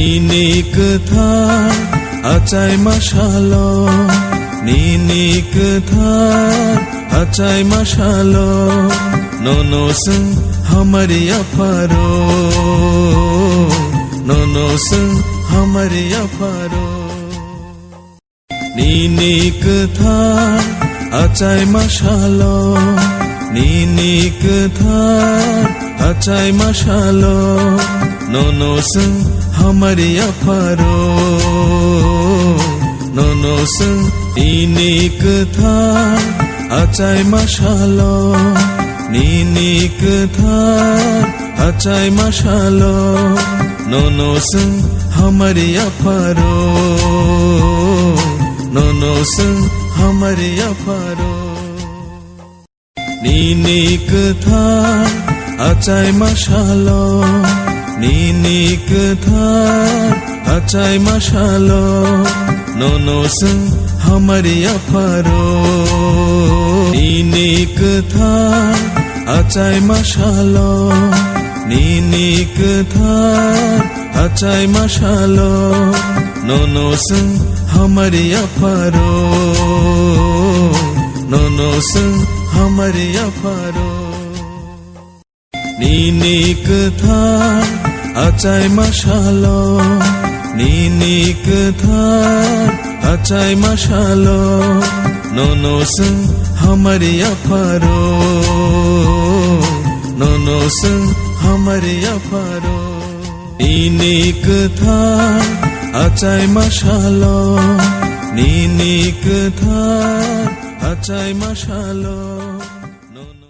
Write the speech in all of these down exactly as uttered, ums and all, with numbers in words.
Nini kwthar achaima salo, nini kwthar achaima salo, nono swng hamari apharo, nono swng hamari apharo. Nini kwthar achaima salo, nini kwthar achaima salo, nono swng hamari apharo, nono swng nini kwthar achaima salo, nini kwthar achaima salo, nono swng hamari apharo, nono swng hamari apharo. Nini kwthar achaima salo, nini kwthar achaima salo, nono swng hamari apharo. Nini kwthar achaima salo, nini kwthar achaima salo, nono swng hamari apharo, nono swng hamari apharo. Nini kwthar achaima salo, nini kwthar achaima salo, nono swng hamari apharo, nono swng hamari apharo. Nini kwthar achaima salo, nini kwthar achaima salo, nono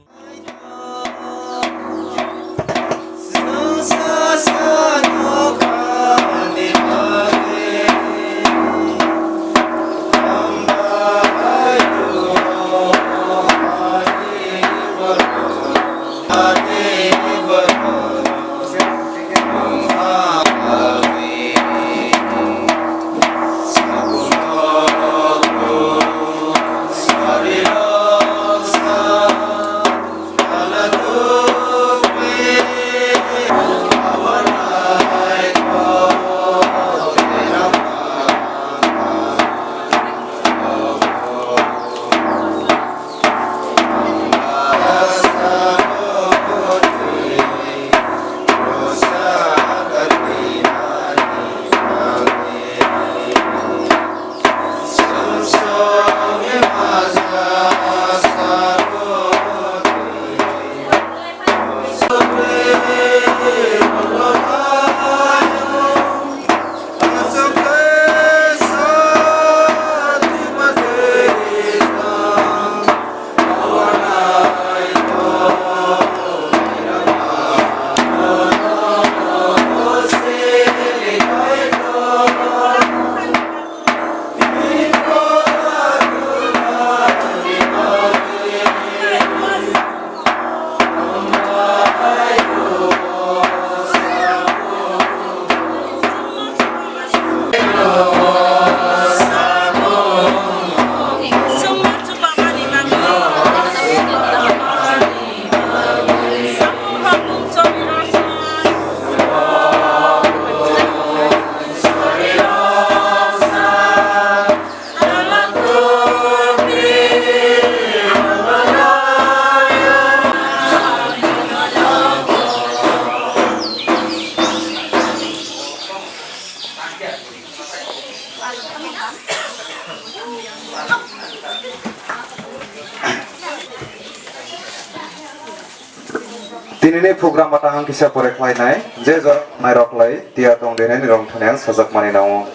Tinini program matang ang kisa pore khlainai, je jora nairok lai tiya tong de nai rong thani ang sajak mani nango.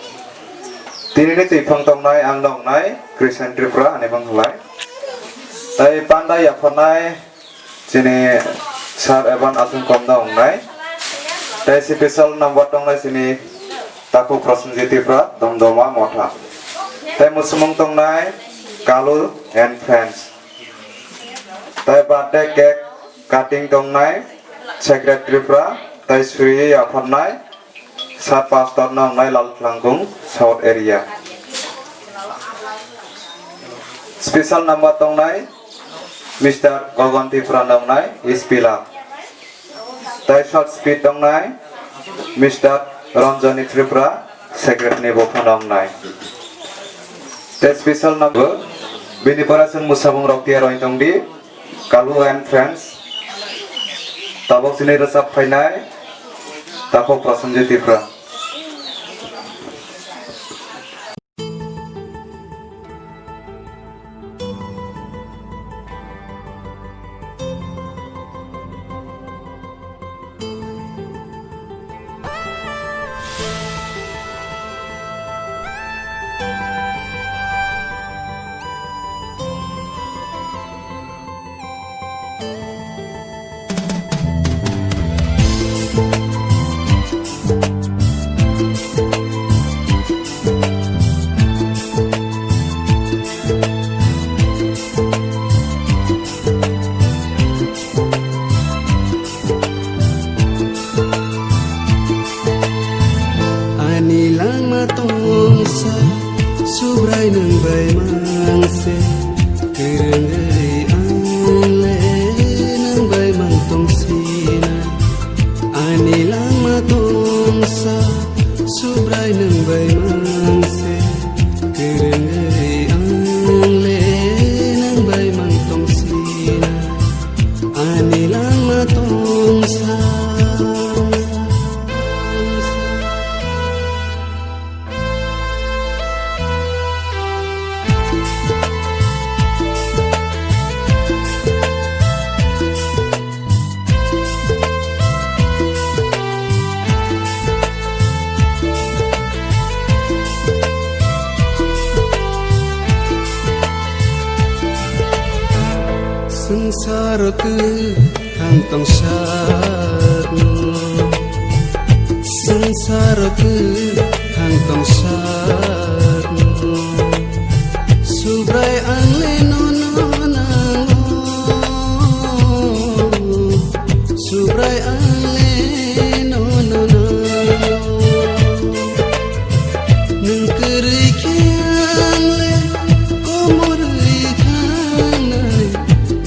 Tinini twi phang tongnai ang nongnai Christian Tripura ani mang hlai. Tai panda yapharnai chini sir Evan Asung kom nongnai. Tai special number tongnai chini Taku Prosenjit Tripura Domdoma Motha. Tai musumung tongnai Kalu and friends. Tai birthday cake cutting tongnai Secretary Tripura, tai suri yapharnai Sir Pastor nongnai Lal Klangkung South Area. Special number tongnai Mister Gogon Tripura nongnai Ispila. Tai short speech tongnai Mister Ranjani Tripura, secretary ni bo phano wngnai. Tei special number, bini pora chwng mwsabung rok tiyar wng tong di, Kalu and Friends. Tabok chini rwchap phainai, Takhuk Prasenjit Tripura. Ani langma tongsa, Subrai nwng bai mang se, kwrwngwi ang le nwng bai mang tong sina. Ani langma tongsa, Subrai nwng bai mang se, kwrwngwi ang le nwng bai mang tong sina. Ani langma tongsa. Swngcharo kwthang tong sakno, swngcharo kwthang tong sakno, Subrai ang le nono nango, Subrai ang le nono nango. Nwng kwrwi khe ang le komorwi thangnai,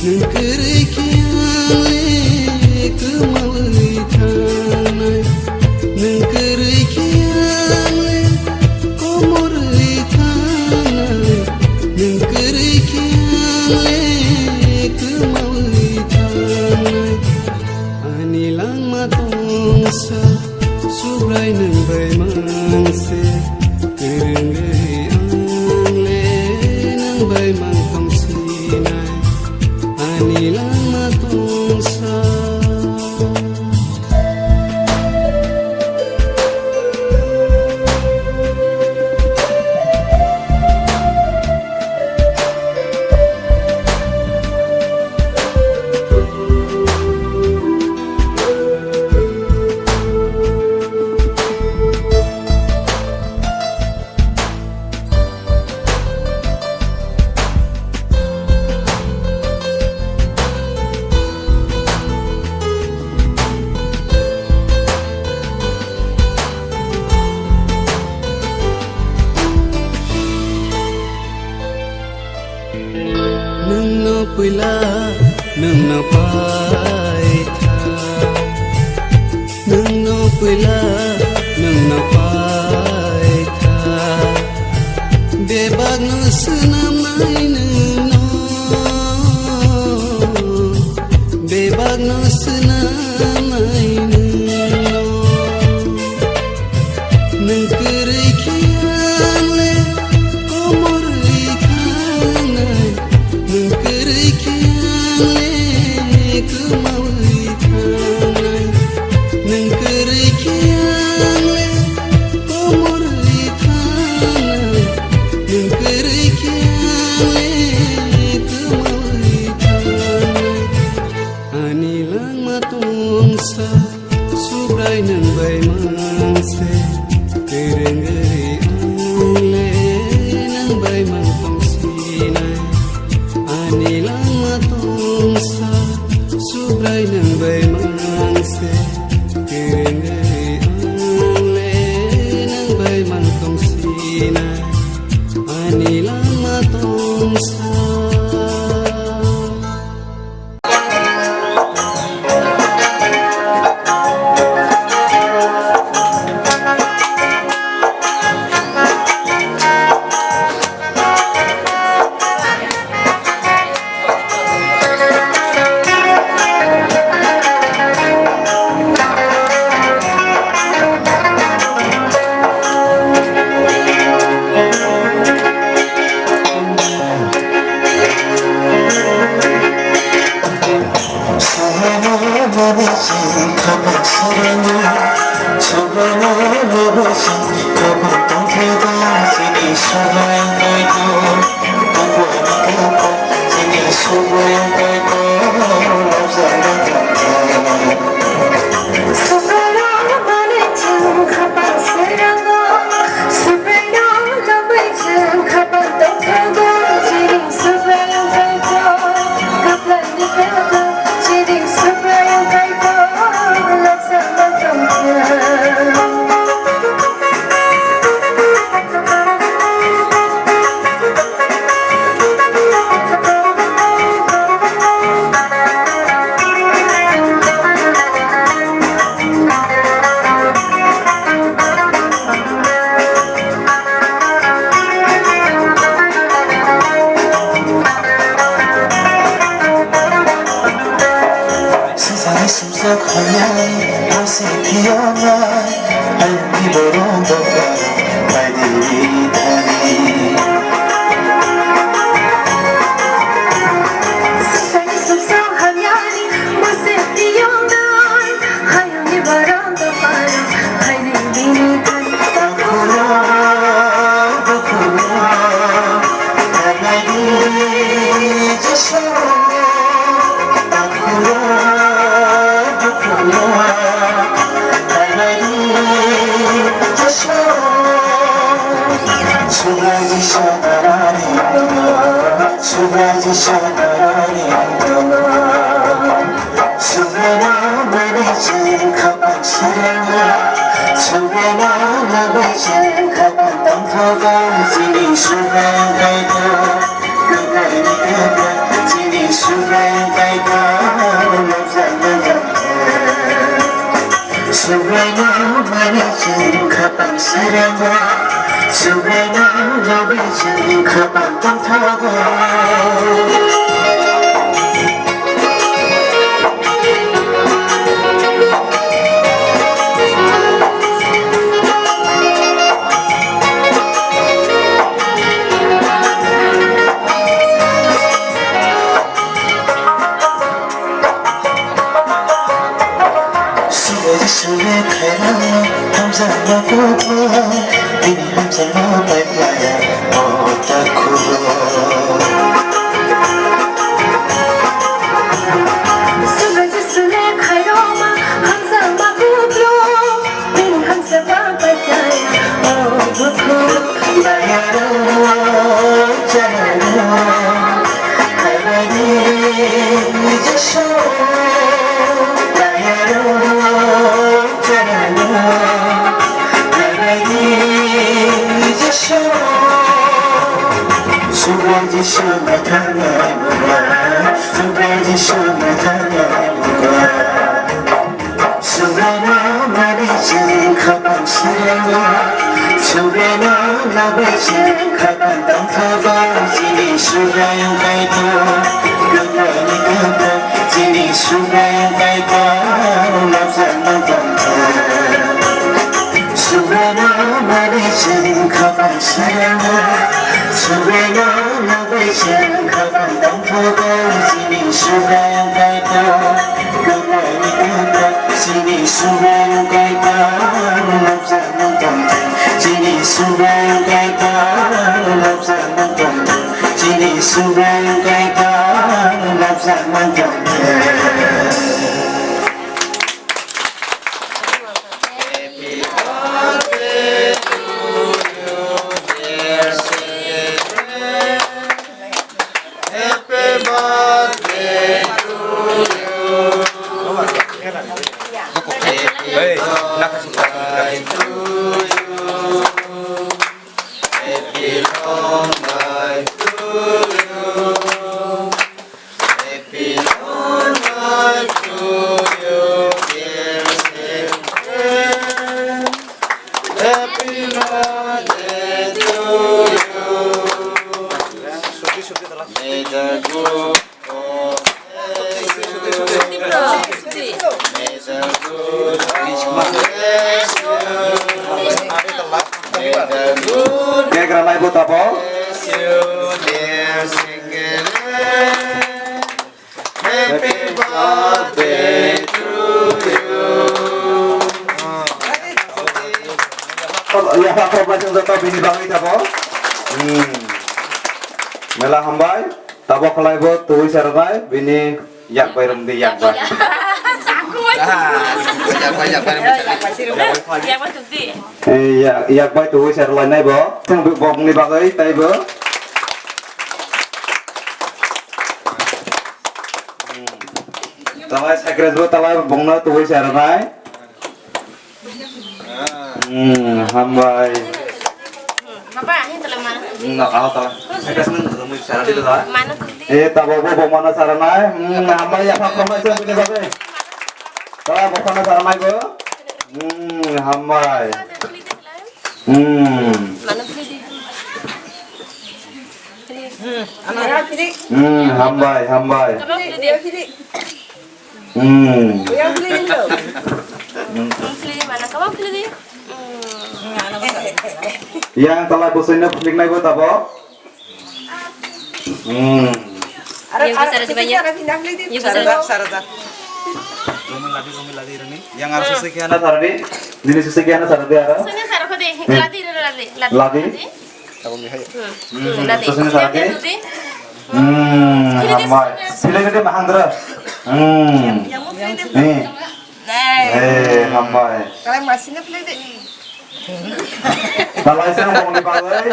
nwng kwrwi khe ang le kwmawi thangnai, nwng kwrwi khe ang le komorwi thangnai, nwng kwrwi khe ang le kwmawi thangnai. Ani langma tongsa, Subrai nwng bai mang se, kwrwngwi ang le nwng bai mang tong sinai. Ani langma tongsa. Nwngno puila, nwngno paitha. Nwngno puila, nwngno paitha. Bebakno swnamnai nwngno. Bebakno swnamnai nwngno. Nwng kwrwi khe ang le komorwi thangnai, nwng kwrwi khe ang le kwmawi thangnai, nwng kwrwi khe ang le komorwi thangnai, nwng kwrwi khe ang le kwmawi thangnai. Ani langma tongsa, Subrai nwng bai mang se, kwrwngwi ang le nwng bai mang tong sinai. Ani langma tongsa, Subrai nwng bai mang se, kwrwngwi ang le nwng bai mang tong sinai. Ani langma tongsa. Sumsok hamya, bose piyona, ayni borok dokar, baidi thani. Sumsok hamya ni, bose piyona, ayni borok dokar, baidi thani. Bakura, bakura, baidi jisoro. Chini Subraiyung Kaitor, Subraiyung mani chwng khapang sirangma, Subraiyung logi chwng khapang tongthogo. Sule sule khairang hamjakma kugo, bini hamjakma bai maya o takhugo. Sule sule khairokma hamjakma kugo, bini hamjakma bai maya o takhugo. Subraiyung Jisu nathani, Subraiyung Jisu nathani. Subraiyung mani chwng khapang sirangma, Subraiyung logi chwng khapang tongthogo. Chini Subraiyung Kaitor, Kaitorni Kaitor, chini Subraiyung Kaitor, hamjakma tongthok. Subraiyung mani chwng khapang sirangma, Subraiyung logi chwng khapang tongthogo. Chini Subraiyung Kaitor, Kaitorni Kaitor, chini Subraiyung Kaitor, hamjakma tongthok. Chini Subraiyung Kaitor, hamjakma tongthok. Chini Subraiyung Kaitor, hamjakma tongthok. Yapha khoroknai chwng joto bini bagwi tabok. Hmm. Mela hambai. Tabok khlai bo twi saranai bini yak bai rwng di yak bai. Yak bai, yak bai rwng di. Yak bai tuk di. Eh, yak, yak bai twi sarlainai bo. Thang bokni bagwi taibo. Talai sakres bo talai bongno twi saranai. Hmm, hambai. Baba, ahin tala mana? Hmm, na, ah, tala. Mana tuti? Eh, tabo bo, bo mana saranai. Hmm, hambai, yapha khoroknai chwng bini bagwi. Tala bo khoroknai saranai bo. Hmm, hambai. Hmm. Mana tuti? Hmm, hambai, hambai. Mana tuti? Hmm. Yang pili mana? Kamu pili di. Yang talai bwswino phliknai bo tabok. Hmm. Yang besar aja, Bang, ya. Yang besar. Sarada, sarada. Romi ladi, romi ladi, romi. Yang harus sekian saradi. Dini sekian saradi ara. Soalnya sarap deh. Ladi, ladi, ladi. Ladi. Ladi. Hmm, hmm, ladi. Terus ini saradi. Ladi. Hmm, hambai. Pilih gede mahandra. Hmm. Nih. Eh, hambai. Kalau masih nak pilih deh. Talai sang bongni bagwi.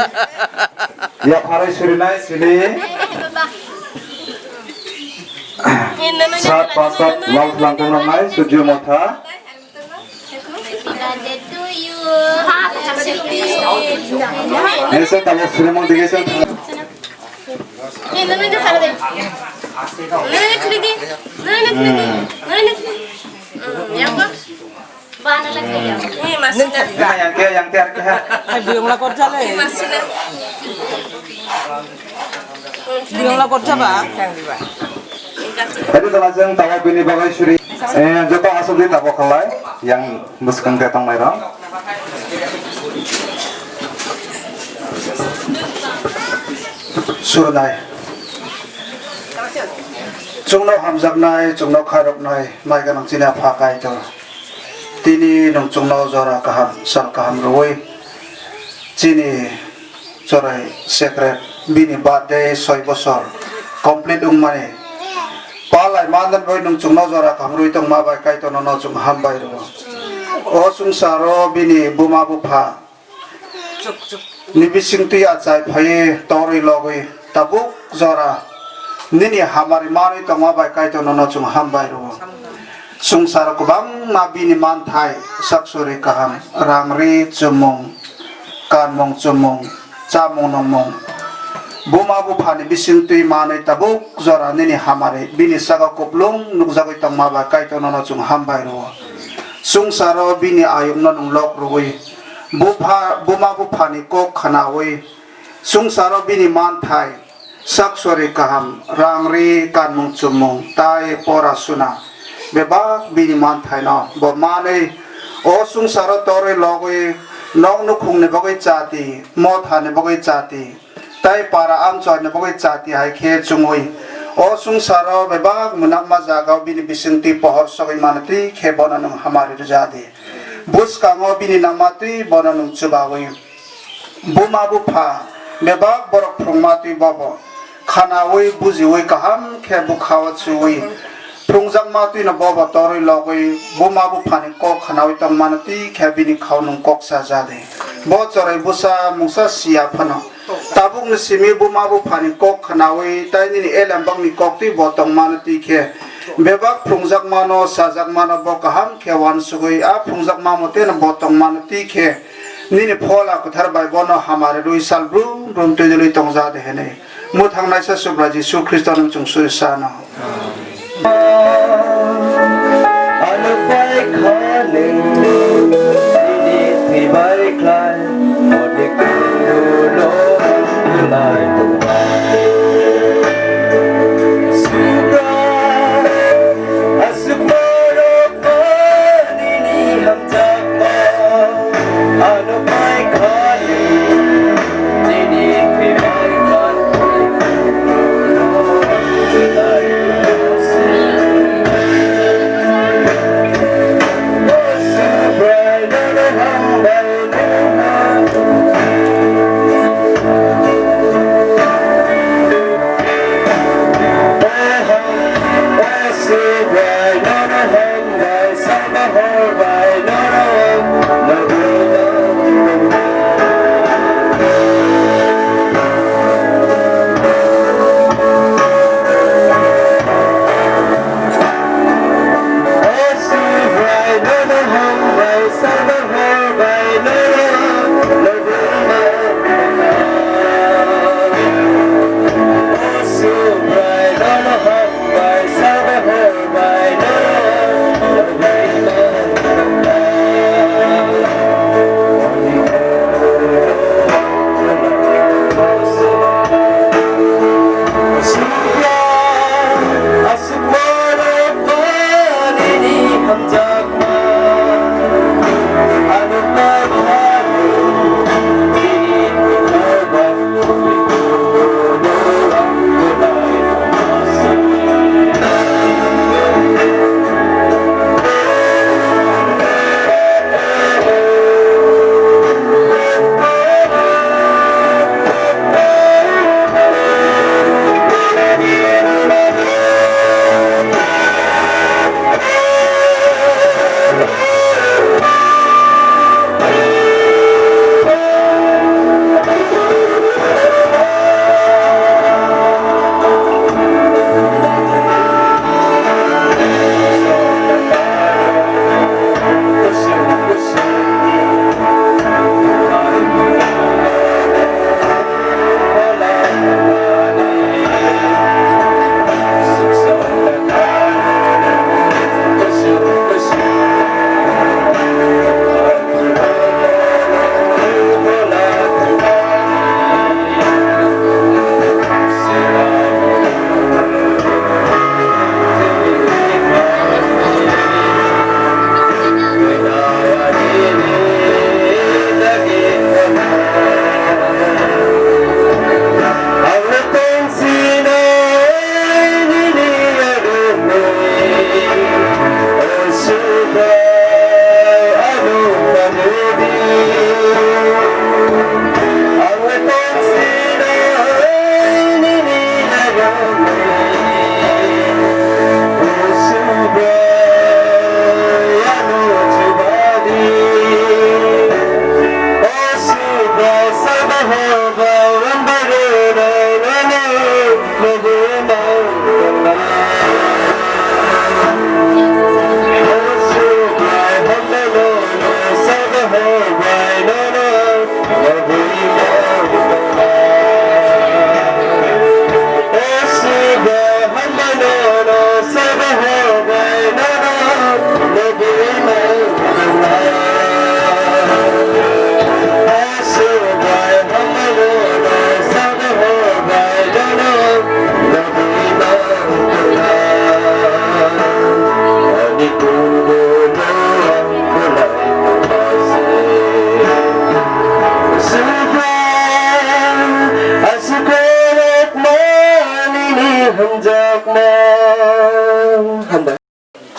Ya pharai surinai sini. Sat pasat lal langkung nangnai Surjo Motha. Happy birthday to you. Ese tamo siremon dige se. Ni nana ke sara de. Nana ke di. Nana ke di. Nana ke di. Hmm, yang ko. Bana lagi ya. Ni masih. Yang ke, yang ke, yang ke. Ay, buyong la kor jale. Ni masih. Biyong la kor jaba. Tadi tala jeng tawa bini bagai suri. Eh, joto asuk di tabo khalai. Yang bwskang te tong mai rong. Surnai. Chungno hamjaknai, chungno khairoknai, mai ganang chini apha Kaitor. Tini nwng chwngno jora kaham, sal kaham rwui chini chwrai secret bini birthday soi bosor complete wngmani. Palai mandan bai nwng chwngno jora kaham rwui tongma bai Kaitorno no chwng hambai rwo. O swngcharo bini buma bupha ni bisingtwi achai phaiwi torwi logwi tabuk jora nini hamari manwi tongma bai Kaitorno no chwng hambai rwo. Swngcharo kwbangma bini manthai, saksuri kaham, rang ri chumung, kanmung chumung, chamung nungmung. Buma buphani bisingtwi manwi tabuk jora nini hamari bini saka kuplung nukjagwi tongma bai Kaitorno no chwng hambai rwo. Swngcharo bini ayukno nwng lok rwui, bupha, buma buphani kok khnaui, swngcharo bini manthai, saksori kaham, rang ri kanmung chumung, tai pora suna, bebak bini manthaino bo manwi o swngcharo torwi logwi nok nukhungni bagwi chati, mothani bagwi chati, tai para amchoini bagwi chati hai khe chungwi o swngcharo bebak mwnakma jagao bini bisingtwi pohor sogwi mano twi khe bono nwng hamari rwja di. Bwskango bini nangma twi bono nwng chubawi. Buma bupha bebak borok phrwngma twi bobo khanaui bujiui kaham khe bwkhao chuwi phrwngjakma twino bobo torwi logwi buma buphani kok khnaui tongmano twi khe bini khao nwng kok cha ja di. Bo chwrai bwsa mungsa siya phano tabukni simi buma buphani kok khnaui tai nini elembakni kok twi bo tongmano twi khe bebak phrwngjakmano chajakmano bo kaham khe uansugui a phrwngjakma moteno bo tongmano twi khe nini Phola Kwthar bai bono hamari rwi sal brum brum twi dwlwi tongja de hinwi mwthangnaisa Subrai Jisu Khristo nwng chwng suri sano. Ano pai kha nwng nini thwi bai khlai, honi kundu no bulai tongbai. Subra, aswk borok nini hamjakma, ano pai kha nwng nini thwi bai khlai, honi kundu no bulai tongbai.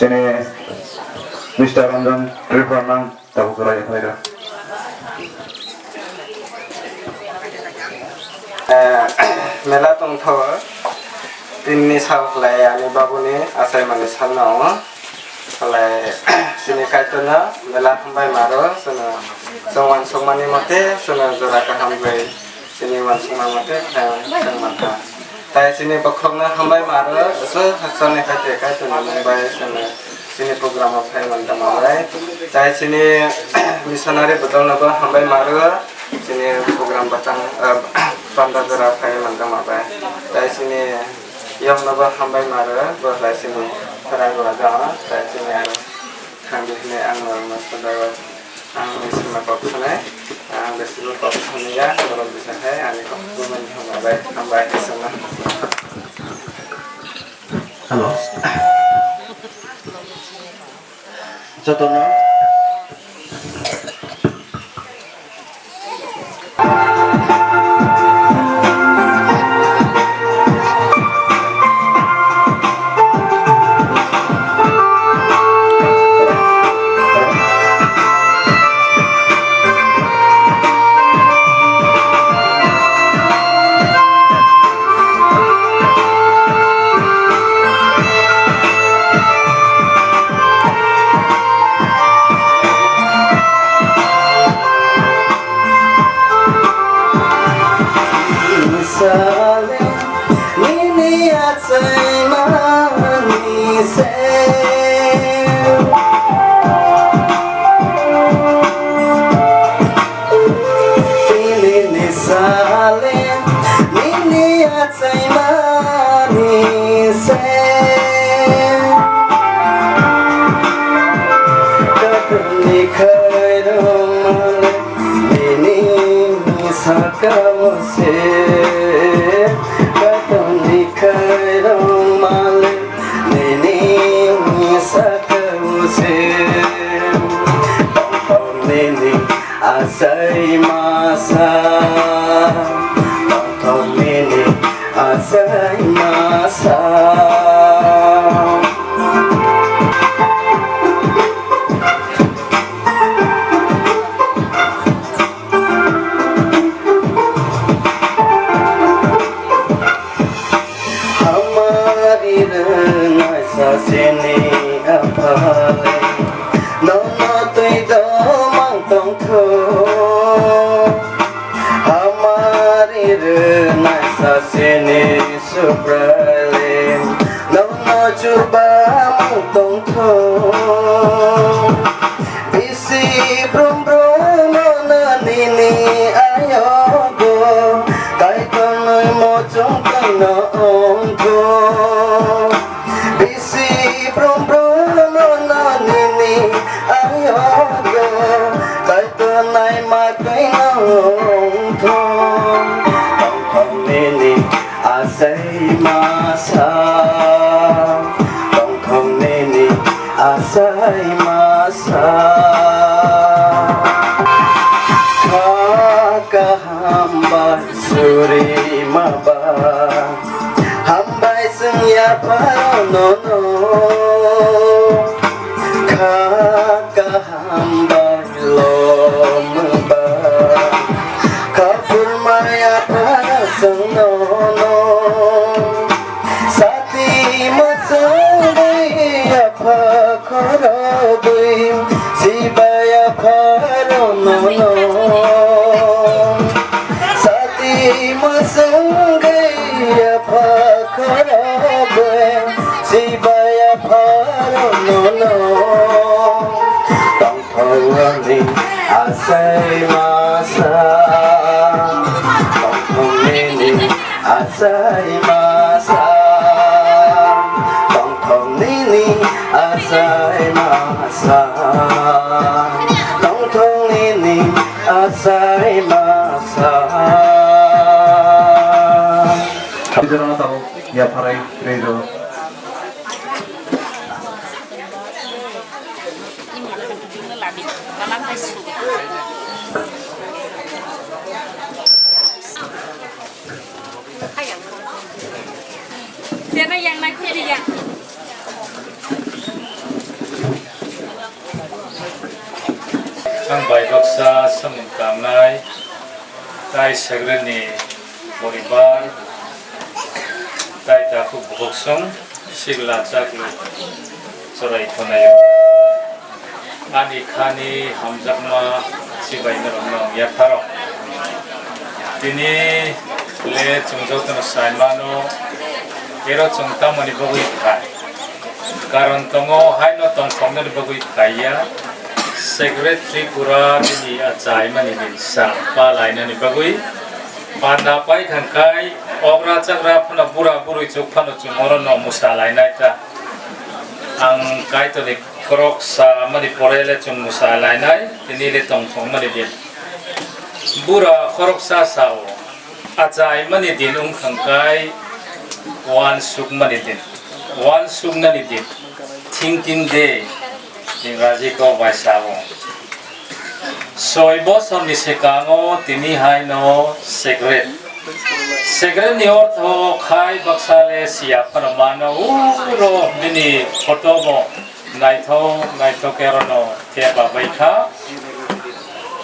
Chini Mister Ranjan Tripura nang tabuk jora yaphai rw. Eh, mela tongthogo, tinini sal khlai ani babuni achaimani salno wngo. Khlai chini Kaitorno mela hambai maro, chwngno chwng uansukmani mote chwngno jora kaham bai chini uansukma mote khlai chwng mankha. Tai chini bokhokno hambai maro, aswk hakchalni khaite Kaitorni mung bai chwngno chini program o phai man tongma bai. Tai chini missionary bodolno bo hambai maro, chini program batang, ah, panda jora phai man tongma bai. Tai chini yongno bo hambai maro, bo lai chini khorang gora jao, tai chini ang thangdi hwnwi ang norokno sadao. Ang ni sima kok sanai, ang besi bo kok sanai ya, borok bisa hai, ani kok bo mani hambai, hambai, sana. Hello. Jotono. Sale nini achaimani se. Nini sale nini achaimani se. Katuni khairong male nini sakao se, katoni khairong male nini sakao se. Tongthok nini achai masa, tongthok nini achai masa. Hamari rwnai sasini aphai, nono twi domang tongthok. Hamari rwnai sasini Subraiyung, nono chubamung tongthok. Bisi brum brum no nini ayogo, Kaitorni mochung twi no ongthok. Bisi brum brum no nini ayogo, Kaitor naima twi no ongthok. Tongthok nini achai masa, tongthok nini achai masa. Kha kaham bai suri ma ba, hambai chwng yapharo nono. Kha kaham bai lomba, kha phurma yapharo chwng nono. Sati mwchwngwi yapha khorobwi, sibai yapharo nono. Sati mwchwngwi yapha khorobwi, sibai yapharo nono. Tongthok nini achai masa, tongthok nini achai masa, tongthok nini achai masa, tongthok nini achai masa. Thaijorano tabuk yapharwi rwjak. Sena yang nak kiri yang. Ang bai baksa samung tangnai, tai Segretni poribar, tai takhuk bukhuksong, sigla chaklu chwrai khwnaio. Ani khani hamjakma chibai norokno yapharo. Tini le chwng jotono sai mano, ero chwng tamoni bagwi phai. Karon tongo, haino tongthoknani bagwi phaiya. Segret Tripura bini achaimani din sa pa lainani bagwi panda pai thangkhai, okra chakra phano bura burwi chuk phano chwng orono mwsa lainai ta. Ang Kaitorni khoroksa mani pore le chwng mwsa lainai, tini le tongthokmani din. Bura khoroksa sao, achaimani din wngkha kai uansukmani din, uansuknani din, thinking day, Ingraji kok bai sao. Soi bosorni swkango tini haino Segret. Segretni ortho khai baksa le siya phano mano, uro bini photo bo naithok naithok khe orono thepa bai kha.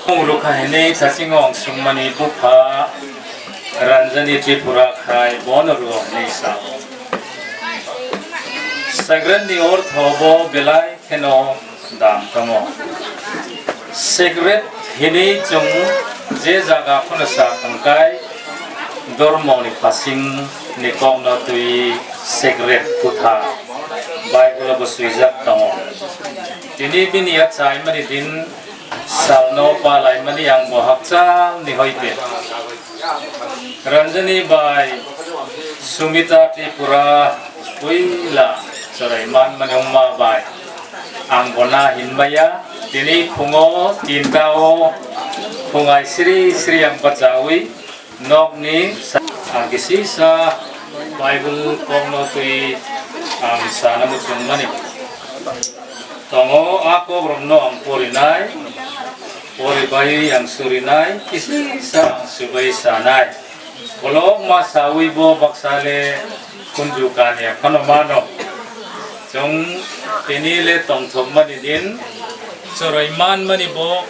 Phung rwkha hinwi thasingo ang swngmani bupha Ranjani Tripura khai bono rwo hinwi sao. Segretni ortho bo belai kheno dam tongo. Segret hinwi chwng je jaga phano sa thangkhai, dormoni phasingni kokno twi Segret kutha Bible-o bo swijak tongo. Tini bini achaimani din salno palaimani ang bo hakchalni hoite. Ranjani bai Sumita Tripura puila chwrai manmani wngma bai ang bo na hinmaya. Tini phungo tinta o phungai sri sri ang bachawi nokni sa-, ang kisisa Bible kokno twi ang sana muchungmani. Tongo, a kokrokno ang porinai, poribai ang surinai, kisisa ang subai sanai. Kolokma sawi bo baksa le khunju kanya phano mano. Chwng tini le tongthokmani din, chwrai manmani bo.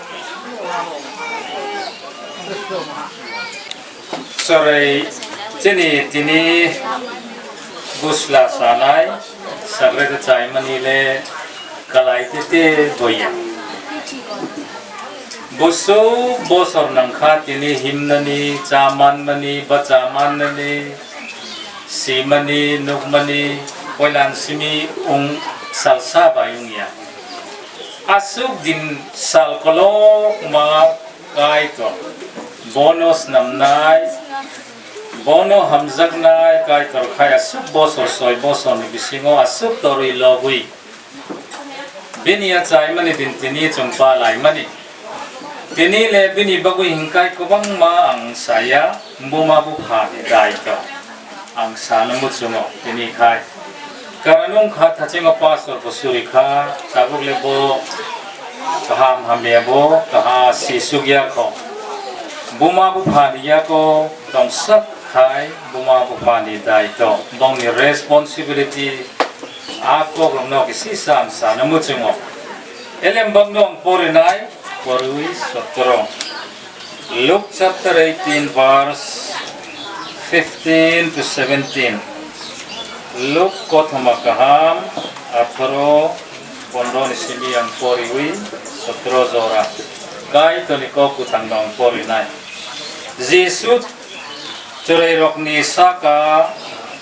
Chwrai chini tini busla sanai, Segret chaimani le kalai tete boya. Busuk bosor nangkha tini himnani, cha manmani, bacha manmani, simani, nukmani, koilan simi ung salsa bai wngya. Aswk din sal kolokma Kaitor, bono snamnai, bono hamjaknai Kaitor khai aswk bosor soi bosorni bisingo aswk torwi logwi bini achaimani din tini chwng palaimani. Tini le bini bagwi hinkai kwbangma ang saya, buma buphani daito. Ang sana muchungo tini khai. Karon wngkha thasingo pastor bo suri kha, tabuk le bo kaham hamya bo kaha si sukya kho. Buma buphani yako tongsak khai buma buphani daito, bongni responsibility a kokrokno kisi sa ang sana muchungo. Elembakno ang porinai, porwi sotro. Luke chapter eighteen, verse fifteen to seventeen. Luke kothoma kaham, atharo, pondro ni simi ang poriwi, sotro jora. Kaitorni kok kwthangno ang porinai. Jisu chwrairokni saka,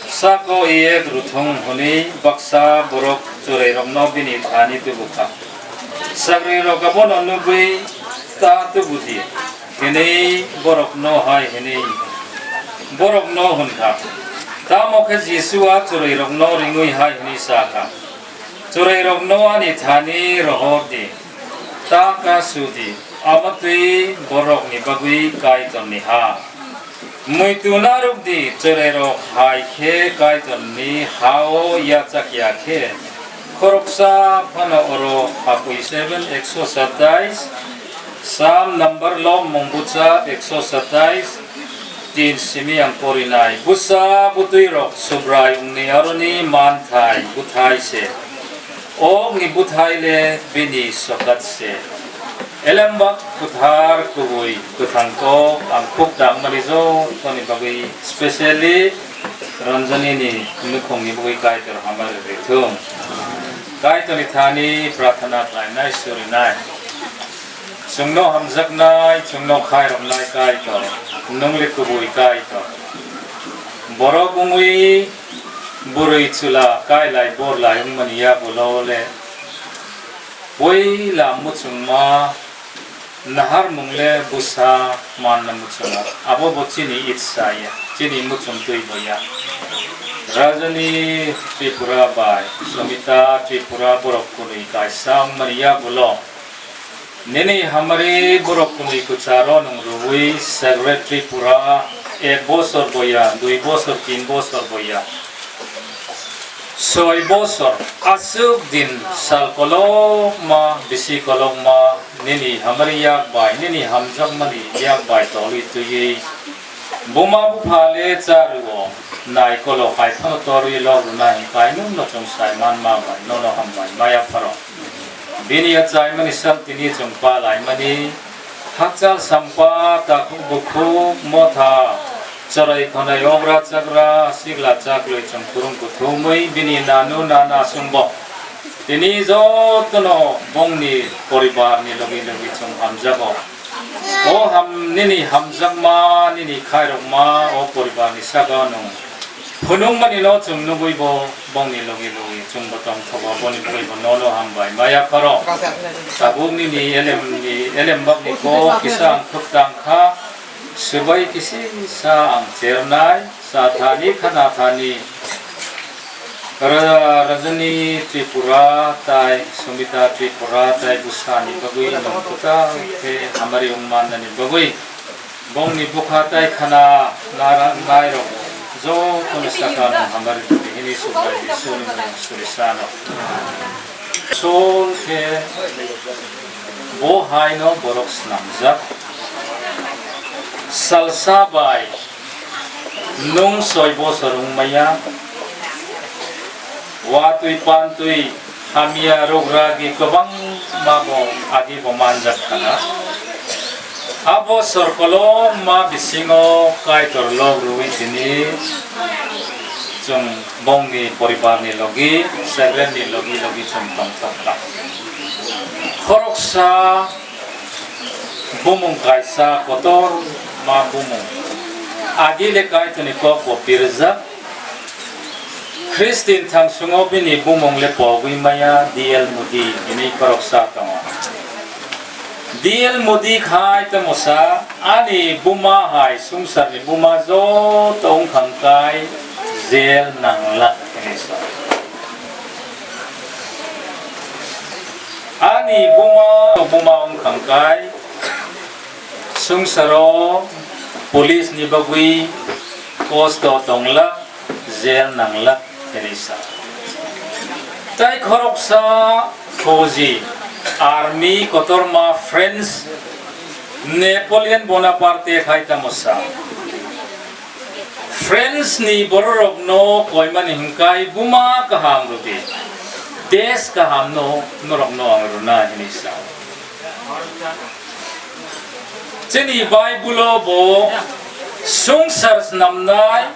sako iyek ruthung hwnwi baksa borok chwrairokno bini thani tubu kha. Sagrirok abono nugwi ta tubu di. Hwnwi borokno hai hwnwi, borokno hwn kha. Tamo khe Jisu a chwrairokno ringwi hai hwnwi sa kha, "Chwrairokno ani thani rohor di, ta ka su di, amo twi borokni bagwi Kaitorni ha." Muitu narwk di, chwrairok hai khe Kaitorni ha-o yachak ya khe, khoroksa phano oro hapwi seven, ekso satais, Sam number lomung bucha ekso satais, tin simi ang porinai. Busa butwi rok Subrai wngni aroni manthai buthai se. Okni buthai le bini sokat se. Elembak kwthar kubui kwthang kok ang khuk tangmani jotoni bagwi, specially Ranjani ni nukhungni bagwi Kaitor hamari rithung. Kaitorni thani prarthana khlainai, surinai. Chwngno hamjaknai, chwngno khairoknai Kaitor, nwng le kubui Kaitor. Borok wngwi bwrwi chwla kailai borlai wngmani yagulo le puila muchungma naharmung le bwsa manna muchungo. Abo bo chini itsa ya, chini muchungtwi bo ya. Rajani Tripura bai Sumita Tripura borok kunui kaisa wngmani yagulo nini hamari borok kunui kwcharo nwng rwui Secretary pura ek bosor boya, dui bosor, tin bosor boya, soi bosor, aswk din sal kolokma, bisi kolokma nini hamari yak bai, nini hamjakmani yak bai tolwi twiwi buma bupha le cha rwo, nai kolok hai phano torwi lok rwnai hwn kainwng no chwng sai manma bai nono hambai maya pharo. Bini achaimani sal tini chwng pa laimani, hakchal sampa, takhuk bukhuk, motha, chwrai khwnai, ogra chagra, sikla chaklwi chwng khurung kuthumwi bini nanu nana chwngbo tini jotono bongni poribarni logi logi chwng hamjago. O ham, nini hamjakma, nini khairokma o poribarni saka nwng phunukmani no chwng nugwi bo bongni logi logi chwng bo tongthogo, boni bagwi bo nono hambai maya pharo. Tabuk nini elemni, elembakni kok kisa ang khuk tang kha, swbai kisisa ang chernai, cha thani khana thani. Ra-, Rajani Tripura tai Sumita Tripura tai bwsani bagwi nwng kwtal khe hamari wng mannani bagwi bongni bwkha tai khana nara-, nairok jotono saka nwng hamari twi hini Subrai Jisuni mung suri sano. Sol khe bo haino borok snamjak. Salsa bai nwng soi bosor wngmaya, watwi pantwi hamya rugragi kwbangma bo agi bo manjak khana. Abo sorkolo ma bisingo Kaitor lok rwwi tini chwng bongni poribarni logi, segremni logi logi chwng tongthok kha. Khoroksa bumung kaisa kotor ma bumung. Agi le Kaitorni kok bo pirjak. Christian thangsungo bini bumung le pogwi maya D L Modi hinwi khoroksa tongo. D L Modi khai tamo sa, ani buma hai sungsarni buma joto wngkha kai jail nangla hinwi sa. Ani buma, buma wngkha kai sungsaro police ni bagwi kosto tongla, jail nangla hinwi sa. Tai khoroksa fauji, army kotorma French Napoleon Bonaparte khai tamo sa. French ni bororokno koimani hwnkai buma kaham rwdi, desh kahamno norokno ang rwna hinwi sa. Chini Bible-o bo sungsar snamnai,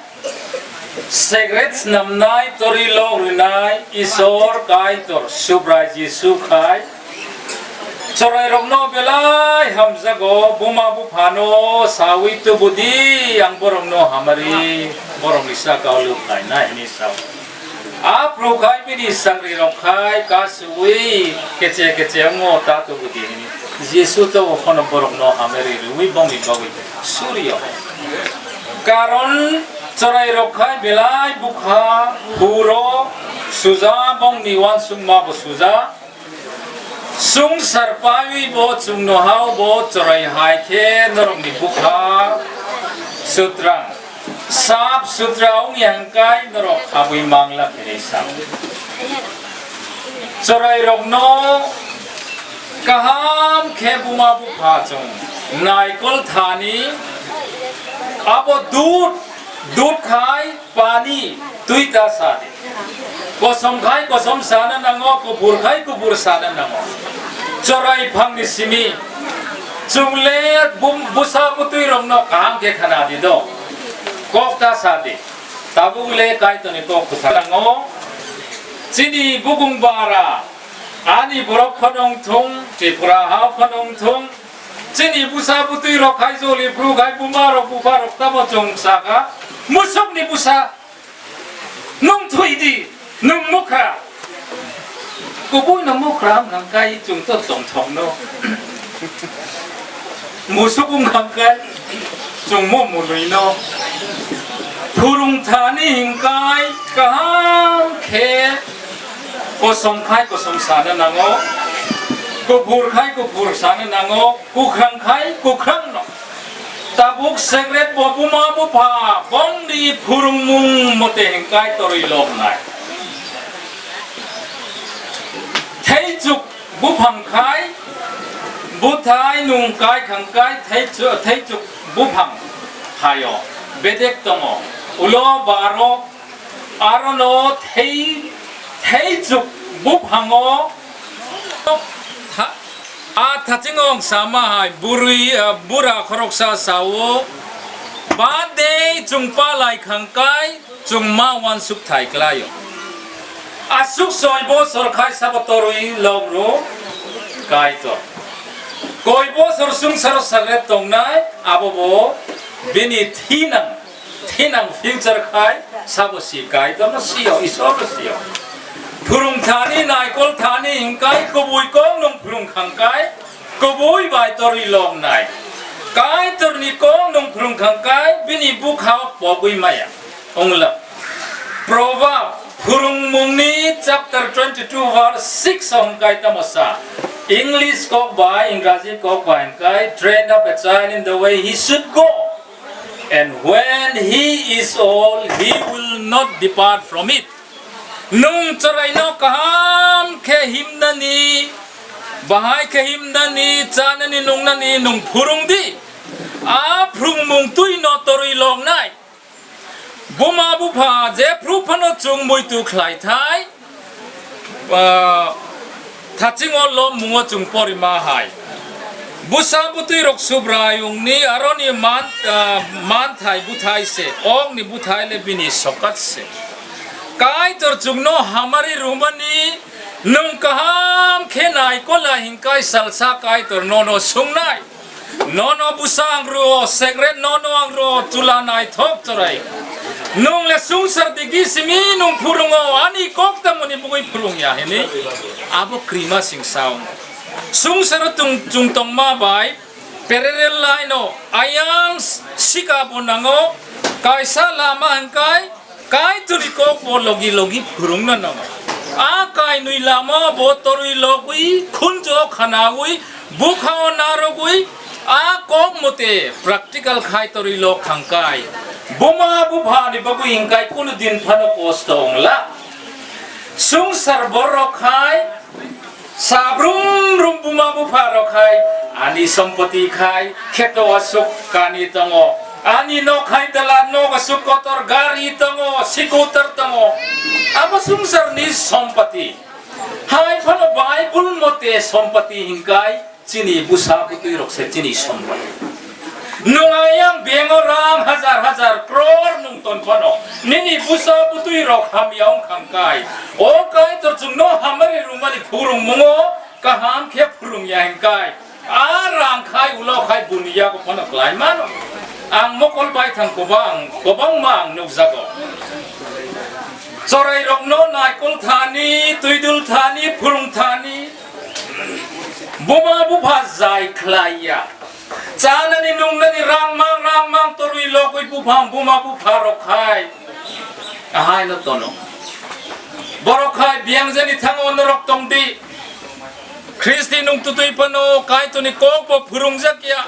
secret snamnai, tori lok rinai Isor Kaitor Subrai Jisu khai chwrairokno belai hamjago, buma buphano sawi tubudi, ang borokno hamari, borokni saka o luk khaina hinwi sao. Aphuru khai bini sangri rok khai kasui kece kece wngo ta tubudi hinwi Jisu to phano borokno hamari rwi bongni bagwi surio. Karon chwrairok khai belai bukha, huro suja, bongni uansukma bo suja. Sungsar paiwi bo chwngno hao bo chwrai hai khe norokni bukha sutrang sap sutra wngya hwnkhe norok habwi mangla hinwi sa. Chwrairokno kaham khe buma bupha chwng naikol thani abo dud, dud khai pani twi ta sa di. Kosom khai kosom sana nango, kuphur khai kuphur sana nango. Chwrai phangni simi Chwng le bum-, bwsa bwtwi rokno kaham khe khna di do. Kok ta sa di. Tabuk le Kaitorni kok kwthar nango. Chini bugung bara, ani borok phano wng thung, Tripura ha phano wng thung. Chini bwsa bwtwi rok khai joli phru khai buma rok bupha rok tamo chwng saka. Musukni bwsa. Nwng thwi di, nwng mukra. Kubui no mukra wng kha kai chwng to tongthok no. Musuk wng kha kai chwng mo mwnwi no. Phwrwng thani hwn kai kaham khe kosom khai kosom sana nango. Kuphur khai kuphur sana nango. Kwkhwrang khai kwkhwrang no. Tabuk secret bo buma bupha bongni phwrwngmung mote hwn kai torwi loknai. Theichuk buphang khai bwthai nung kai khang kai theichu-, theichuk buphang phaio bedek tongo. Ulo baro arono thei, theichuk buphango tha-, a thachingo wng sama hai bwrwi, ah, bura khoroksa sao, "Ba dei chwng pa lai khang kai chwng ma uansuk thai klaio." Aswk soi bosor khai sabo torwi logro Kaitor. Koi bosor swngcharo sakre tongnai abo bo bini thinang Thinang future khai sabo si Kaitorno sio, Isorno sio. Phwrwng thani, naikol thani hwn kai kubui kok nwng phwrwng khang kai kubui bai torwi loknai. Kaitorni kok nwng phwrwng khang kai bini bwkha pogwi maya. Ongla. Proverb, Phwrwngmungni chapter twenty-two verse six o hwn kai tamo sa. English kok bai, Ingraji kok bai hwn kai, "Train up a child in the way he should go. And when he is old, he will not depart from it." Nwng chwraino kaham khe himnani, bahai khe himnani, chanani, nungnani nwng phwrwng di. A phwrwngmung twino torwi loknai. Buma bupha jephru phano chwng muitu khlai thai, ah, thachingo lobmungo chwng porima hai. Bwsa bwtwi rok Subrai wngni aroni man, ah, manthai bwthai se, okni bwthai le bini sokat se. Kaitor chwngno hamari rwmani nwng kaham khe nai kola hinkai salsa Kaitor nono swngnai. Nono bwsa ang rwo, secret nono ang rwo, chwla naithok chwrai. Nwng le swngchar digi simi nwng phwrwngo, ani kok tamoni bugwi phwrwngya hini. Abo krima sing sao. Swngcharo tung-, chwng tongma bai parallel line o ayang s-, sika bo nango, kaisa lama hwnkai, Kaitorni kok bo logi logi phwrwngna nango. A kainwi lama bo torwi logwi, khunjo khanawi, bwkhao narwgwi, a kok mote practical khai torwi log khangkai. Buma buphani bagwi hingkai kunu din phano kosto wngla. Swngchar borok khai, Sabrum rum buma bupha rok hai, ani sompoti khai kheto aswk kani tongo, ani nok hai dala nok aswk kotor gari tongo, scooter tongo, abo swngchar ni sompoti. Hai phano Bible mote sompoti hingkai chini bwsa bwtwi rok se chini sompoti. Nwng ayang bank o rang hajar hajar crore nwng ton phano, nini bwsa bwtwi rok hamya wng khangkai. O Kaitor chwngno hamari rwmani phwrwngmungo kaham khe phwrwngya hingkai. A rang khai ulo khai buni yago phano klai mano. Ang mokol bai thang kwbang, kwbangma ang nukjago. Chorai rokno naikol thani, twidul thani, phwrwng thani, buma bupha jai khlai ya. Chanani nungnani rang mang, rang mang torwi logwi buphang buma bupha rok khai. Ahai no tono. Borok khai biangjani thango norok tongdi. Khristi nung tutui phano Kaitorni kok bo phwrwngjak ya.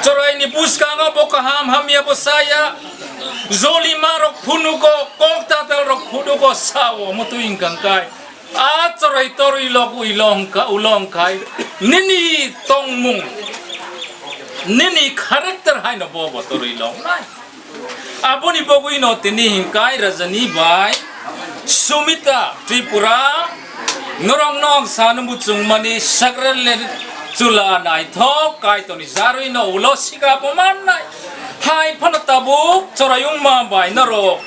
Choraini bwskango bo kaham hamya bo saya. Joli ma rok phunugo, kok tatal rok phunugo sao mutui wngkang kai. A chwrai torwi log ui long ka, u long khai. Nini tongmung, nini character haino bo bo torwi long nai. Aboni bogwi no tini hingkai rajani bai Sumita Tripura norok no ang sanung buchung mani sacred Chwla naithok Kaitorni jarwi no ulo sika bo mannai. Hai phano tabuk chwraiyungma bai norok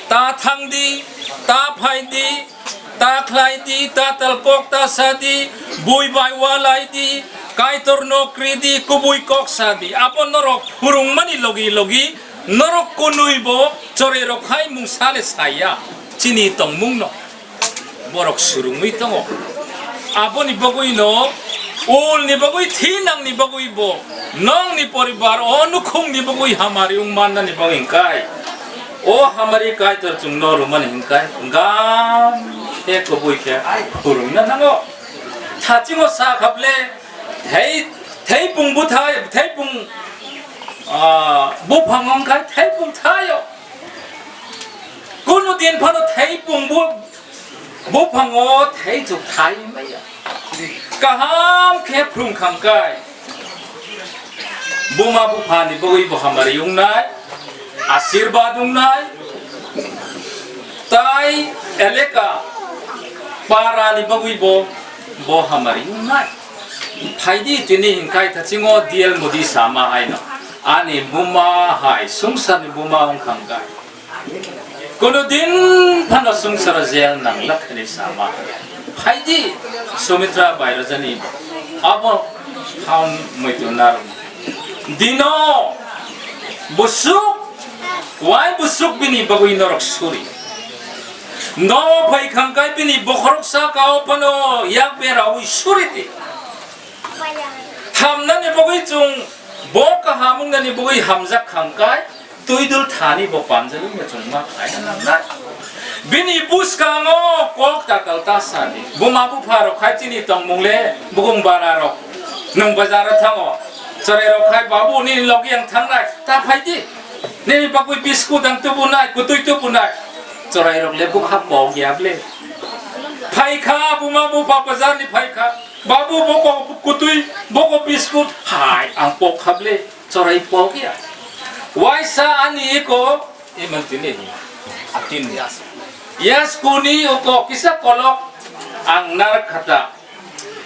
ta thang di, ta phai di, ta khlai di, ta tal kok ta sa di, bui bai walai di, Kaitor no kri di, kubui kok sa di. Abo norok phwrwngmani logi logi norok kunui bo chwrairok hai mungsa le saya chini tongmung no. Borok surungwi tongo. Aboni bagwi no, ulni bagwi, thinangni bagwi bo, nongni poribar, o nukhungni bagwi hamari wng mannani bagwi hwnkhai, o hamari Kaitor chwngno rwmani hwnkhai, gam khe kubui khe phwrwngna nango. Thachingo sa khable, thei, theipung bwthai, theipung, ah, buphang wngkhai, theipung thaio. Kunu din phano theipung bu-, buphango thei chuk thai maya. Kaham khe phrung khangkai. Buma buphani bagwi bo hamari wngnai, asirbad wngnai, tai eleka parani bagwi bo, bo hamari wngnai. Phaidi tini hingkai thachingo D L Modi sama haino. Ani buma hai, sungsarni buma wng khangkai. Kono din phano sungsaro jel nanglak hwnwi sama. Phaidi Sumitra Bairojani abo phaun muitu narwk. Dino busuk, wai busuk bini bagwi norok suri. No phai khangkai bini bokhorok saka o phano yak berawi suri di. Hamnani bagwi chwng bo kaham wngnani bagwi hamjak khangkai, twi dul thani bo panjak wngya chwng ma khaina nangnai. Bini bwskango kok takal ta sadi. Buma bupha rok khai chini tongmung le bukung bara rok. Nwng bazar o thango. Chwrai rok khai, "Babu, nini logi ang thangnai. Ta phai di. Nini bagwi biskut ang tubunai, kwtwi tubunai." Chwrai rok le bukha pok ya ble. Phai kha, buma bupha bazar ni phai kha. Babu, boko kutui, boko biskut, hai, ang pok khable, chwrai pok ya. Waisa ani eko, iman tini, atin ya. Yas kuni oko kisa kolok, ang narak khata.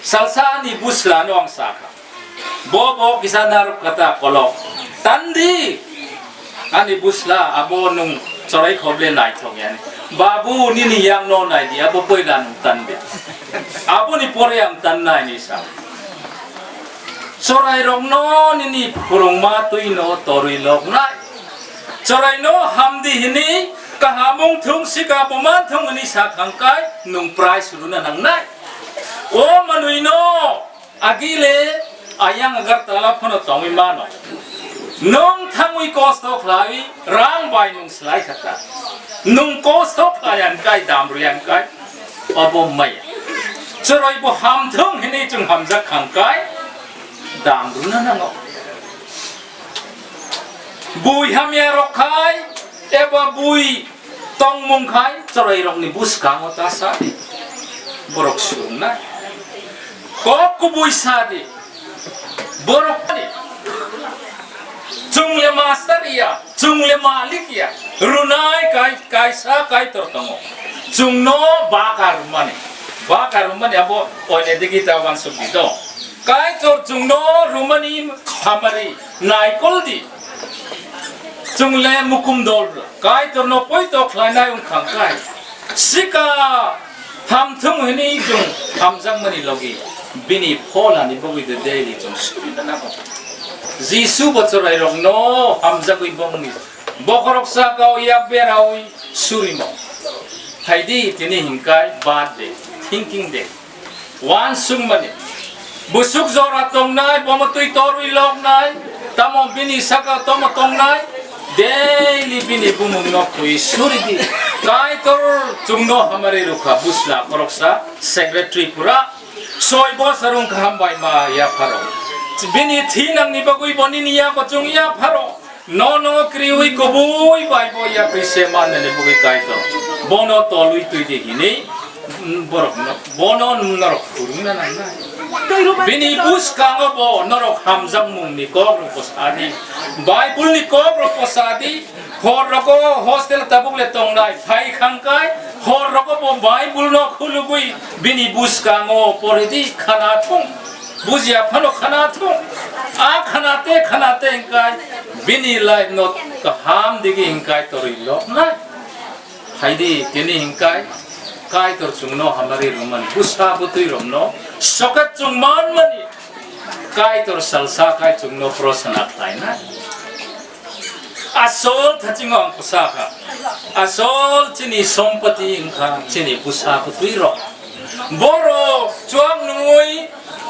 Salsa ani busla no ang saka. Bo, bo kisa narak khata kolok. Tandi, Ani bwsla abo nwng chwrai khoble naithok yani. Babu, nini yang no nai di, abo poila nwng tan di. Aboni pore ang tan nai ni sa. Chwrai rok no nini phwrwngma twi no torwi lok nai. Chwrai no hamdi hini kaham wng thung sika bo man thung hini sa khangkai nwng prize rwna nang nai. O manwi no Agile ayang Agartala phano tongwi mano. Nwng thangwi kosto khlai rang bai nwng slai kha ta. Nwng kosto khlai ang kai dam rwi ang kai obo maya. Chwrai bo ham thung hini chwng hamjak khang kai dam rwna nango. Bui hamya rok khai eba bui tongmung khai chwrai rokni bwskango ta sa di. Borok swrwngnai. Kok kubui sa di. Borok ni. Chwng le master ya, chwng le malik ya. Runai kai, kaisa Kaitor tongo. Chwngno baka rwmani. Baka rwmani abo oine digi ta wansuk di do. Kaitor chwngno rwmani hamari naikol di. Chwng le mukum dol rw. Kaitorno poito khlainai wng khang kai. Sika hamthung hwnwi chwng hamjakmani logi bini pholani bagwi de daily chwng suri nango. Jisu bo chwrairokno hamjagwi bongni bokhorok sakao yak berawi surimo. Phaidi tini hinkai birthday, thinking day. Wansukmani. Busuk jora tongnai, bomo twi torwi loknai, tamo bini saka tomo tongnai, daily bini bumungno twi suridi. Kaitor chwngno hamari rwkha, bwsla khoroksa, secretary pura, soi bosor wngkha hambai ma yapharo. Bini thinangni bagwi bo nini yago chwng yapharo. Nono kriwi kubui bai bo yakri se manani bugwi Kaitor. Bono tolwi twi di hini, mm, borok no, bono norok phurungna nangnai. Bini bwskango bo norok hamjakmungni kok rok sadi. Bible ni kok rok sadi. Hor rogo hostel tabuk le tongnai. Phai khangkai. Hor rogo bo Bible no khulugwi bini bwskango poridi khana thung. Bujiya phano khana thung. A khana te, khana te hingkai bini life no kaham digi hingkai torwi lok nai. Phaidi tini hingkai Kaitor chwngno hamari rwmani, bwsa bwtwi rokno sokat chwng manmani Kaitor salsa khai chwngno prosna khlainai. Asol thachingo ang kwsa kha. Asol chini sompoti wngkha chini bwsa bwtwi rok. Borok chuak nungwi,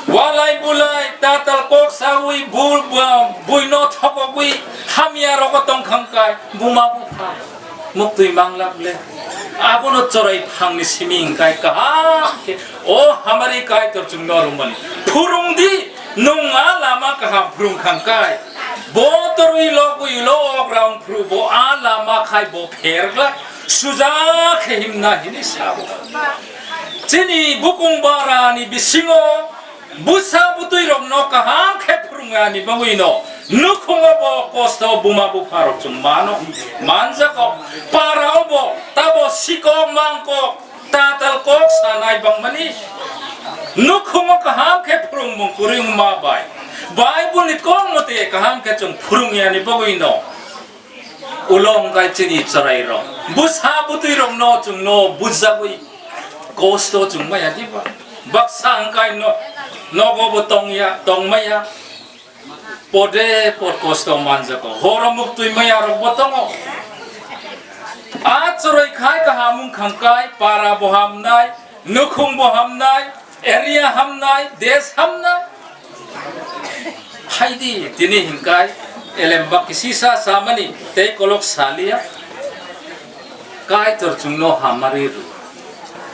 walai bulai, tatal kok sawi, bul, ba, buino thokogwi, hamya rogo tongkhang kai, buma bupha, muktwi manglak le. Abono chwrai phangni simi wngkai kaham khe, o hamari Kaitor chwngno rwmani. Phurung di, nwng a lama kaham phurung khang kai. Bo torwi logwi lo okrang phuru bo a lama khai bo pherglak, suja khe himna hini sabo. Chini bukung barani bisingo bwsa bwtwi rokno kaham khe phurungnani bagwino nukhungo bo kosto buma bupha rok chwng mano, manjago. Para o bo tabo sikok mangkok tatal kok sanai bangmani nukhungo kaham khe phurungmung kwrwi wngma bai Bible ni kok mote kaham khe chwng phurungyani bagwino. Ulo wngkha chini chwrairok. Bwsa bwtwirokno chwngno bujagwi kosto chwng maya diba? Baksa wngkha no-, nogo bo tongya, tongmaya. Pode pod kosto manjago. Horo muktwi maya rokbo tongo. A chwrai khai kaham wngkha kai, para bo hamnai, nukhung bo hamnai, area hamnai, desh hamnai. Phaidi tini hinkai elem bak kisisa samani tei kolok salia. Kaitor chwngno hamari rw.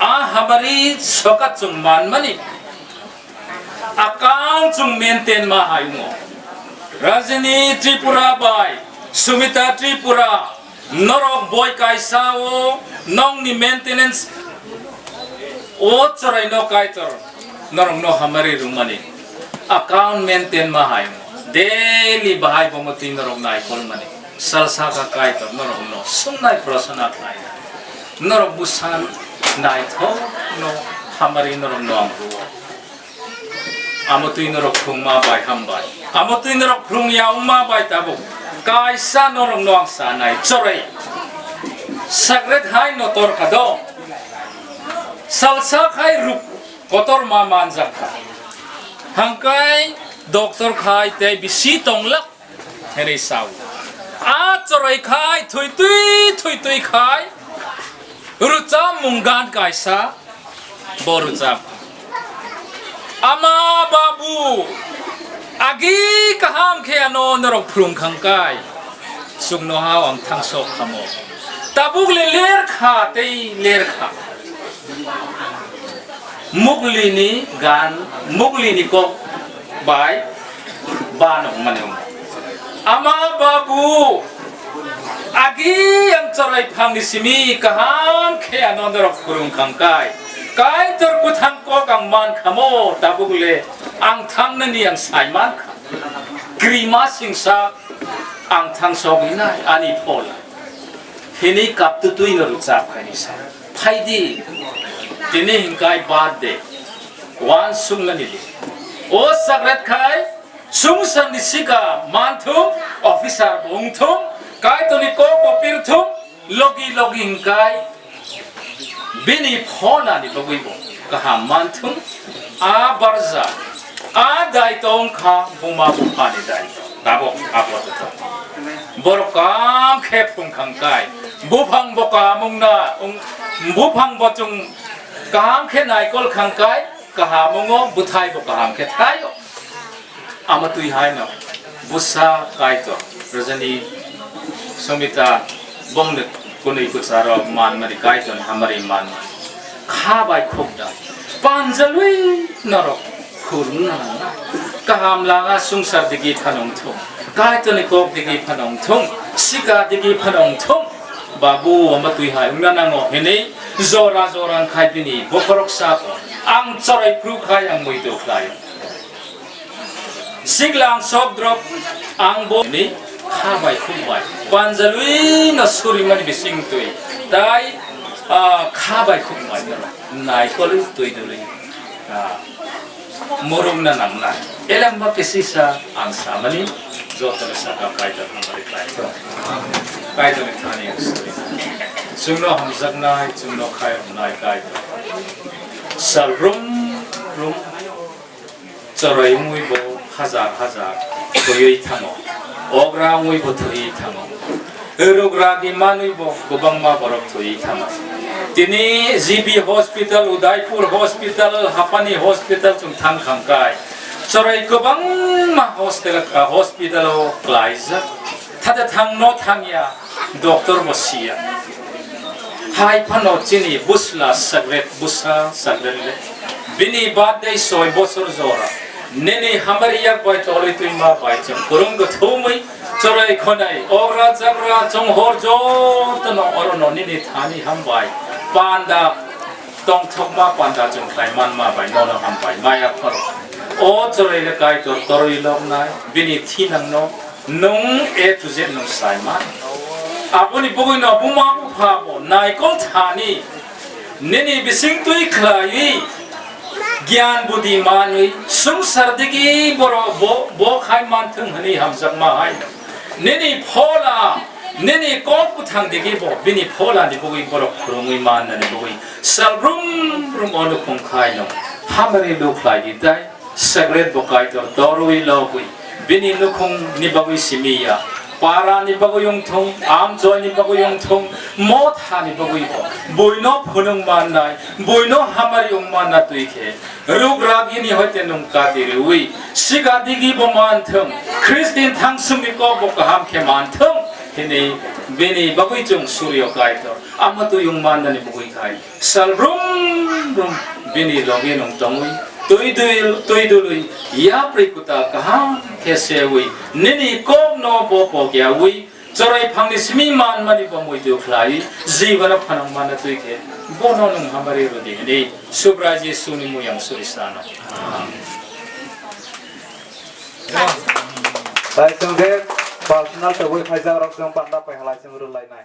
A hamari sokat chwng manmani. Akang chwng maintain ma hai mo. Rajini Tripura bai Sumita Tripura. Norok boi kaisa o nokni maintenance o chwraino Kaitor norokno hamari rwmani, account maintain ma hai daily bahai bo mwtwi norok naikolmani salsa kha Kaitor norokno swngnai prasana khlai norok bwsa naithokno hamari norokno ang rwo. Amo twi norok phwrwngma bai hambai. Amo twi norok phwrwngya wngma bai tabuk. Kaisa norokno ang sanai chorwi. Sagret hai no torkha do. Salsa khai ruk kotor ma manjak kha. Hangkai doctor khai tei bisi tonglak. Hwnwi sao. A choroi khai thwi twi thwi twi khai rwchapmung gan kaisa bo rwchap. Ama babu agi kaham khe ano norok phrwng khang kai chuknoha ang thangsok khamo. Tabuk le ler kha tei ler kha. Muglini gan, muglini kok bai banok mani. Ama babu, agi ang choroi phangni simi kaham khe ano norok phwrwng khang kai. Kaitor kwthang kok ang man khamo, tabuk le ang thangnani ang sai man kha. Krima singsa ang thangsok hinai ani phola. Hini kaptutwi no rwchap khaini sa. Phaidi. Tini hinkai birthday. Wan sunglani di. O sagret khai sungsarni sika manthung, officer bo wngthung, Kaitorni kok bo pirthung, logi logi hinkai bini phonani bagwi bo kaham manthung. A barja, a daito wngkha buma buphani daito. Tabok abo to. Borok kam khe phung khang kai. Buphang bo kaham wngna, wng-, buphang bo chwng kaham khe naikol khang kai, kaham wngo, bwthai bo kaham khe thaio. Amo twi hai no bwsa Kaitor, rajani Sumita bongni kunui kwcharo manmani Kaitor hamari man. Kha bai khuk da. Panjalwi norok khurung nang na. Kaham langa sungsar digi phanong thung. Kaitorni kok digi phanong thung. Sika digi phanong thung. Babu, amo twi hai wngna nango hinwi jora jora wngkhai bini bokhorok sa ang choroi phru khai ang muitu khlai. Sikla ang sok drop ang bo ni kha bai khuk bai panjalwi no suri mani bising twi tai, ah, kha bai khuk bai naikol twi duli. Morokna nangnai. Elamba kesisa ang samani, jotono saka Kaitor hamari Kaitor. Kaitorni thani ang suri. Chwngno hamjaknai, chwngno khairoknai Kaitor. Sal rum rum chwrai wngwi bo hajar hajar thwiwi thango. Okra wngwi bo thwiwi thango. Rwgragwi manwi bo kwbangma borok thwiwi thango. Tini G B Hospital, Udaipur Hospital, Hapani Hospital chwng thang kham kai. Chwrai kwbangma hostel, ah, hospital o klaijak. Thada thangno thangya, doctor bo siya. Hai phano chini bwsla sagret, bwsa sagret le. Bini birthday soi bosor jora. Nini hamari yak bai tolwi twima bai chwng kwrwng gwthumwi chwrai khonai, okra jakra chonghor jotono orono nini thani hambai panda tongthokma panda chwng khlai manma bai nono hambai maya phoro. O chwrai le Kaitor torwi loknai, bini thinangno nwng A to Z nwng sai man. Aboni bugwino buma bupha bo naikol thani nini bising twi khlaiwi, giyan budi manwi, swngchar digi borok bo, bo khai manthwng hwnwi hamjakma hai. Nini phola, nini kok bwthang digi bo, bini pholani bugwi borok phwrwngwi mannani bugwi sal brum brum o nukhung khai no. Hamari luk khlai di tai. Sagret bo Kaitor torwi logwi bini nukhung ni bagwi simi ya, para ni bagwi wngthung, amchoi ni bagwi wngthung, motha ni bagwi bo buino phunung mannai, buino hamari wng manna twi khe ruk ragini hoite nung kati riwi siga digi bo manthung, Khristin thangsung ni kok bo kaham khe manthung hini bini bagwi chwng suryo Kaitor ama twi wng mannani bagwi khai. Sal brum brum bini logi nung tongwi, twi dul, twi dului, yapri kuta kaham khe sewi, nini kok no bo pokyawi, chwrai phangni simi manmani bo muitu khlai, jibana phanang mana twi khe, bono nung hamari rwdi hini, Subrai Jisuni muyang suri sano. Tai chwng khe personal tobwi khaijak rok chwng panda pai halai chwng rwlai nai.